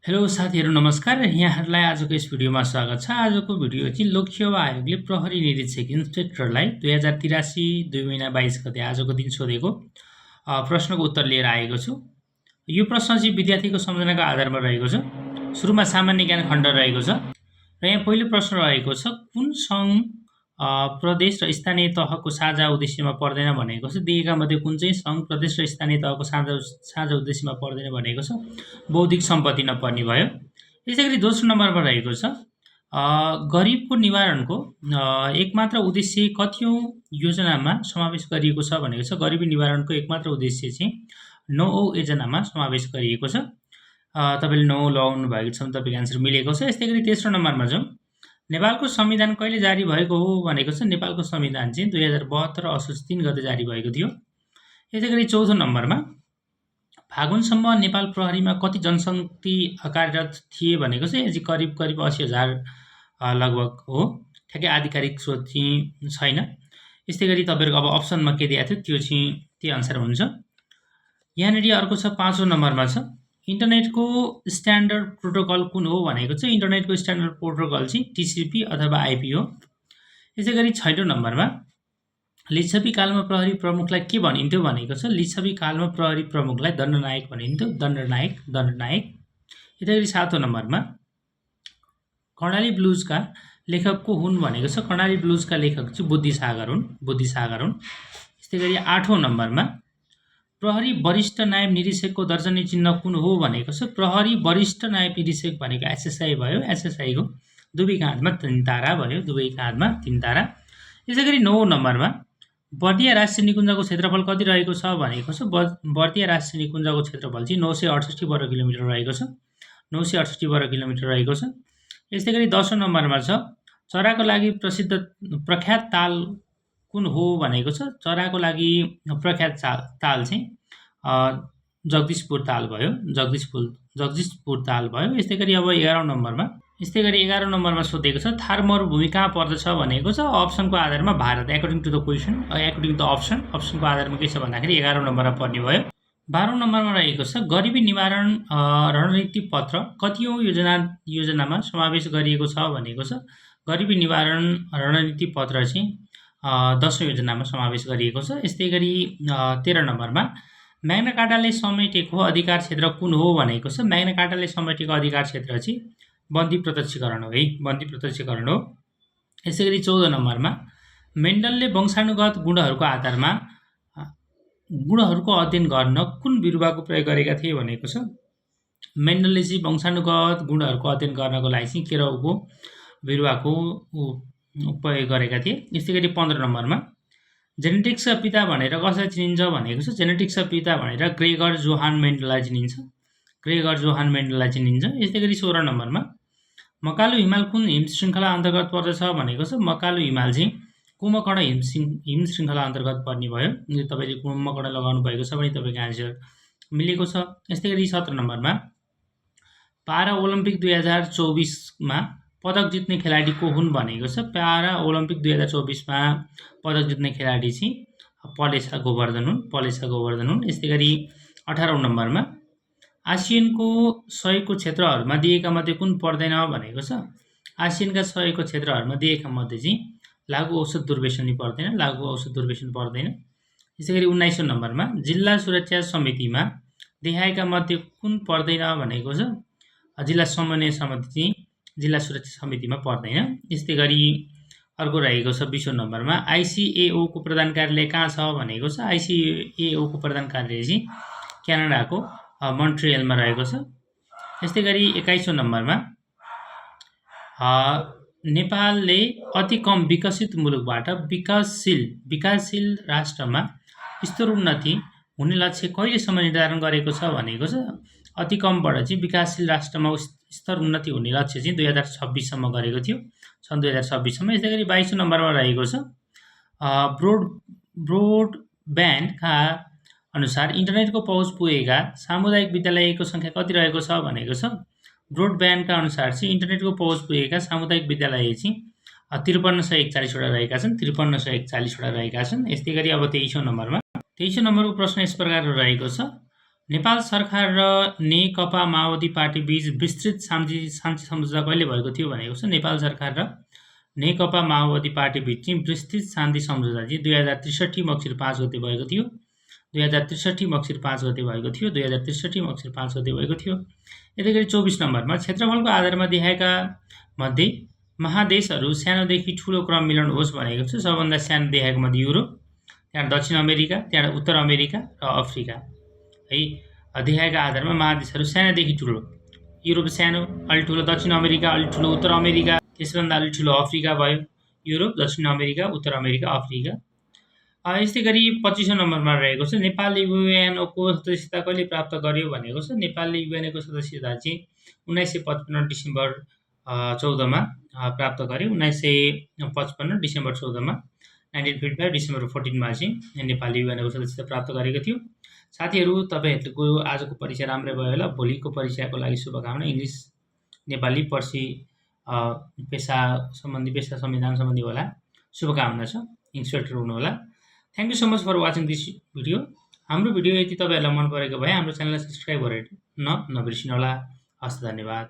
Hello साथीहरू नमस्कार। यहाँहरूलाई आजको यस भिडियोमा स्वागत छ। आजको भिडियो चाहिँ लोकसेवा आयोगले प्रहरी निरीक्षक इन्सपेक्टरलाई 2083 2 महिना 22 गते आजको दिन सोधेको प्रश्नको उत्तर लिएर आएको छु। यो प्रश्न चाहिँ विद्यार्थीको सम्झनाको आधारमा रहेको छ। सुरुमा सामान्य ज्ञान खण्ड रहेको छ र यहाँ पहिलो प्रश्न रहेको छ, कुन सङ्घ प्रदेश र स्थानीय तहको साझा उद्देश्यमा पर्दैन भनेको छ। दिएका मध्ये कुन चाहिँ सङ्घ प्रदेश र स्थानीय तहको साझा उद्देश्यमा पर्दैन भनेको छ। बौद्धिक सम्पत्ति नपर्ने भयो। त्यसै गरी दोस्रो नम्बरमा रहेको छ, गरिबको निवारणको एकमात्र उद्देश्य कतिौँ योजनामा समावेश गरिएको छ भनेको छ। गरिबी निवारणको एकमात्र उद्देश्य चाहिँ 9औं योजनामा समावेश गरिएको छ। तपाईँले 9 लगाउनु भएको छ भने तपाईँको आन्सर मिलेको छ। यस्तै गरी तेस्रो नम्बरमा जाउँ, नेपालको संविधान कहिले जारी भएको हो भनेको छ। नेपालको संविधान चाहिँ 2072 असोज 3 गते जारी भएको थियो। यसै गरी चौथो नम्बरमा, फागुनसम्म नेपाल प्रहरीमा कति जनशक्ति कार्यरत थिए भनेको छ। यो चाहिँ करिब 80,000 लगभग हो। ठ्याक्कै आधिकारिक स्रोत चाहिँ छैन। यस्तै गरी तपाईँहरूको अब अप्सनमा के दिएको थियो त्यो चाहिँ त्यही अनुसार हुन्छ। यहाँनिर अर्को छ, पाँचौँ नम्बरमा छ, इन्टरनेटको स्ट्यान्डर्ड प्रोटोकल कुन हो भनेको छ। इन्टरनेटको स्ट्यान्डर्ड प्रोटोकल चाहिँ टिसिपी अथवा आइपी हो। यसै गरी छैटौँ नम्बरमा, लिच्छवी कालमा प्रहरी प्रमुखलाई के भनिन्थ्यो भनेको छ। लिच्छवी कालमा प्रहरी प्रमुखलाई दण्डनायक भनिन्थ्यो। दण्डनायक। यसै गरी सातौँ नम्बरमा, कर्णाली ब्लुजका लेखक को हुन् भनेको छ। कर्णाली ब्लुजका लेखक चाहिँ बुद्धिसागर हुन्। यस्तै गरी आठौँ नम्बरमा, प्रहरी वरिष्ठ नायब निरीक्षकको दर्जनी चिन्ह कुन हो भनेको छ। प्रहरी वरिष्ठ नायब निरीक्षक भनेको एसएसआई भयो। एसएसआईको दुवैका हातमा 3 तारा भयो। यसै गरी 9औं नम्बरमा, बर्दिया राष्ट्रिय निकुञ्जको क्षेत्रफल कति रहेको छ भनेको छ। बर्दिया राष्ट्रिय निकुञ्जको क्षेत्रफल चाहिँ 968 वर्ग किलोमिटर रहेको छ। 968 वर्ग किलोमिटर रहेको छ। यस्तै गरी 10औं नम्बरमा छ, चराको लागि प्रख्यात ताल कुन हो भनेको छ। चराको लागि प्रख्यात ताल चाहिँ जगदीशपुर ताल भयो। यस्तै गरी अब 11औं नम्बरमा सोधेको छ, थार मरुभूमि कहाँ पर्दछ भनेको छ। अप्सनको आधारमा भारत, एकर्डिङ टु द अप्सनको आधारमा के छ भन्दाखेरि 11औं नम्बरमा पर्ने भयो। 12औं नम्बरमा रहेको छ, गरिबी निवारण रणनीति पत्र कतिौँ योजनामा समावेश गरिएको छ भनेको छ। गरिबी निवारण रणनीति पत्र चाहिँ 10औं योजनामा समावेश गरिएको छ। यस्तै गरी 13 नम्बरमा, म्याग्ना कार्टाले समेटेको अधिकार क्षेत्र कुन हो भनेको छ। म्याग्ना कार्टाले समेटेको अधिकार क्षेत्र चाहिँ बन्दी प्रत्यक्षकरण हो। यसै गरी 14 नम्बरमा, मेन्डलले वंशानुगत गुणहरूको आधारमा गुणहरूको अध्ययन गर्न कुन बिरुवाको प्रयोग गरेका थिए भनेको छ। मेन्डलले चाहिँ वंशानुगत गुणहरूको अध्ययन गर्नको लागि चाहिँ केराउको बिरुवाको उपयोग गरेका थिए। यस्तै गरी 15 नम्बरमा, जेनेटिक्सका पिता भनेर कसलाई चिनिन्छ भनेको छ। जेनेटिक्सका पिता भनेर ग्रेगर जोहान मेन्डललाई चिनिन्छ। यस्तै गरी 16 नम्बरमा, मकालु हिमाल कुन हिम श्रृङ्खला अन्तर्गत पर्दछ भनेको छ। मकालु हिमाल चाहिँ कुम्भकर्ण हिम श्रृङ्खला अन्तर्गत पर्ने भयो। तपाईँले कुम्भकर्ण लगाउनु भएको छ भने तपाईँको आन्सर मिलेको छ। यस्तै गरी 17 नम्बरमा, पारा ओलम्पिक 2024मा पदक जित्ने खेलाडी को हुन् भनेको छ। पारा ओलम्पिक 2024मा पदक जित्ने खेलाडी चाहिँ पलेसा गोवर्धन हुन्। यस्तै गरी 18औं नम्बरमा, आसियनको सहयोगको क्षेत्रहरूमा दिएका मध्ये कुन पर्दैन भनेको छ। आसियनका सहयोगको क्षेत्रहरूमा दिएका मध्ये चाहिँ लागु औषध दुर्व्यसनी पर्दैन। यसै गरी 19औं नम्बरमा, जिल्ला सुरक्षा समितिमा देखाएका मध्ये कुन पर्दैन भनेको छ। जिल्ला समन्वय समिति चाहिँ जिल्ला सुरक्षा समितिमा पर्दैन। यस्तै गरी अर्को रहेको छ 20औं नम्बरमा, आइसिएओ को प्रधान कार्यालय कहाँ छ भनेको छ। आइसिएओ को प्रधान कार्यालय चाहिँ क्यानाडाको मोन्ट्रियलमा रहेको छ। यस्तै गरी 21औं नम्बरमा, नेपालले अति कम विकसित मुलुकबाट विकासशील राष्ट्रमा स्तरोन्नति हुने लक्ष्य कहिलेसम्म निर्धारण गरेको छ भनेको छ। अति कमबाट चाहिँ विकासशील राष्ट्रमा स्तरोन्नति हुने लक्ष्य चाहिँ 2026सम्म गरेको थियो, सन् 2026सम्म। यसै गरी 22औं नम्बरमा रहेको छ, ब्रोडब्यान्डका अनुसार इन्टरनेटको पहुँच पुगेका सामुदायिक विद्यालयको सङ्ख्या कति रहेको छ भनेको छ। ब्रोडब्यान्डका अनुसार चाहिँ इन्टरनेटको पहुँच पुगेका सामुदायिक विद्यालय चाहिँ 5341 रहेका छन्। यस्तै गरी अब 23औं नम्बरमा, 23औं नम्बरको प्रश्न यस प्रकार रहेको छ, नेपाल सरकार र नेकपा माओवादी पार्टी बीच विस्तृत शान्ति सम्झौता कहिले भएको थियो भनेको छ। नेपाल सरकार र नेकपा माओवादी पार्टी बीच चाहिँ विस्तृत शान्ति सम्झौता चाहिँ 2063 मङ्सिर 5 गते भएको थियो। 2063 मङ्सिर 5 गते भएको थियो। 2063 मङ्सिर 5 गते भएको थियो। यतै गरी 24 नम्बरमा क्षेत्रफलको आधारमा देखाएका मध्ये महादेशहरू सानोदेखि ठुलो क्रम मिलाउनु होस् भनेको छ। सबभन्दा सानो देखाएको मध्ये युरोप, त्यहाँबाट दक्षिण अमेरिका, त्यहाँबाट उत्तर अमेरिका र अफ्रिका है। देखाएका आधारमा महादेशहरू सानोदेखि ठुलो, युरोप सानो, अलि ठुलो दक्षिण अमेरिका, अलि ठुलो उत्तर अमेरिका, त्यसभन्दा अलि ठुलो अफ्रिका भयो। युरोप, दक्षिण अमेरिका, उत्तर अमेरिका, अफ्रिका। यस्तै गरी 25औं नम्बरमा रहेको छ नेपालले युएनओको सदस्यता कहिले प्राप्त गर्यो भनेको छ। नेपालले युएनओको सदस्यता चाहिँ 1955 डिसेम्बर 14मा प्राप्त गर्यो। 1955 डिसेम्बर 14मा, 1955 डिसेम्बर 14मा चाहिँ नेपालले युएनओको सदस्यता प्राप्त गरेको थियो। साथीहरू, तपाईँहरूको आजको परीक्षा राम्रै भयो होला। भोलिको परीक्षाको लागि शुभकामना। इङ्ग्लिस, नेपाली, पर्सि पेसा सम्बन्धी, पेसा संविधान सम्बन्धी होला। शुभकामना छ। इन्स्पेक्टर हुनु होला। Thank you so much for watching this video. हाम्रो भिडियो यदि तपाईँहरूलाई मन परेको भए हाम्रो च्यानललाई सब्सक्राइब गरेर नबिर्सिनु होला। हस्, धन्यवाद।